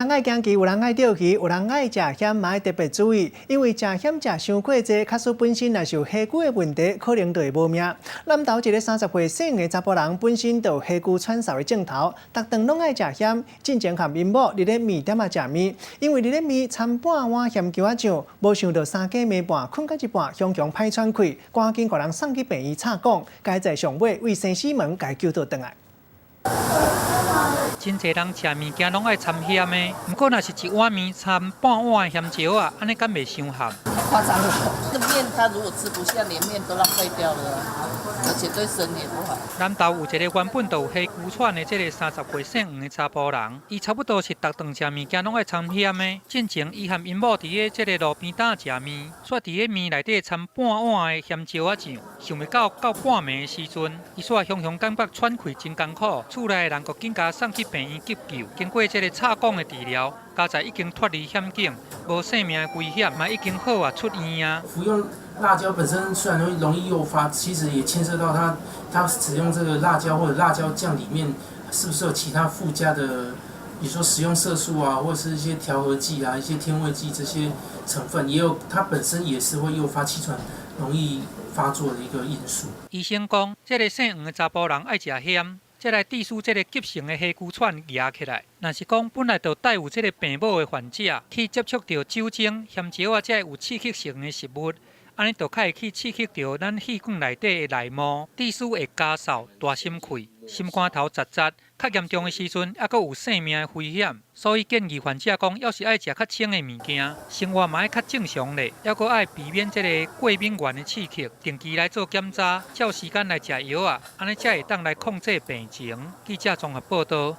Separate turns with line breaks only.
人愛行棋，有人愛釣魚，有人愛食鹹，嘛愛特別注意，因為食鹹食傷過濟，假使本身若是有火膎的問題，可能就會無命。南投一个30歲姓的查埔人，本身就有火膎喘嗽的症頭，逐頓攏愛食鹹。進前和𪜶某佇咧麵店仔食麵，因為佇咧麵摻半碗鹹薑仔醬，無想到三更暝半睏到一半，雄雄歹喘氣，趕緊予人送去病院插管，佳哉上尾為生死門共救倒轉來。
真濟人食物件攏愛摻鹹的，毋過若是一碗麵摻半碗鹹椒仔，按呢敢袂傷鹹？
太誇張了，這麵他如果吃不下，連麵都浪費掉了，而且對身體也不好。
南投有一個原本就有火膎喘的這个30歲姓黃的查埔人，伊差不多是逐頓食物件攏愛摻鹹的。進前伊和𪜶某佇咧這个路邊攤食麵，煞佇咧麵內底摻半碗的鹹椒仔醬，想袂到到半暝的時陣，伊煞雄雄感覺喘氣真艱苦，厝內的人閣緊共送去病院急救，經過這个插管的治療，佳哉已經脫離險境，無性命的危險，嘛已經好啊出院啊。
服用辣椒本身雖然容易誘發，其實也牽涉到他使用這個辣椒或者辣椒醬裡面是不是有其他附加的，比如說食用色素啊，或者是一些調和劑啊、一些添味劑這些成分，也有它本身也是會誘發氣喘容易發作的一個因素。
醫生講，這个姓黃的查埔人愛食鹹，才來致使這个急性的火膎喘嚴起來。若是講本來就帶有這个病母的患者，去接觸著酒精、鹹椒仔這有刺激性的食物，按呢就較會去刺激著咱氣管內底的內膜，致使會加嗽、大心氣、心肝頭窒窒，較嚴重的時陣，猶閣有性命的危險。所以建議患者講，猶是愛食較清的物件，生活嘛愛較正常咧，猶閣愛避免這个過敏原的刺激，定期來做檢查，照時間來食藥仔，按呢才會當來控制病情。記者綜合報導。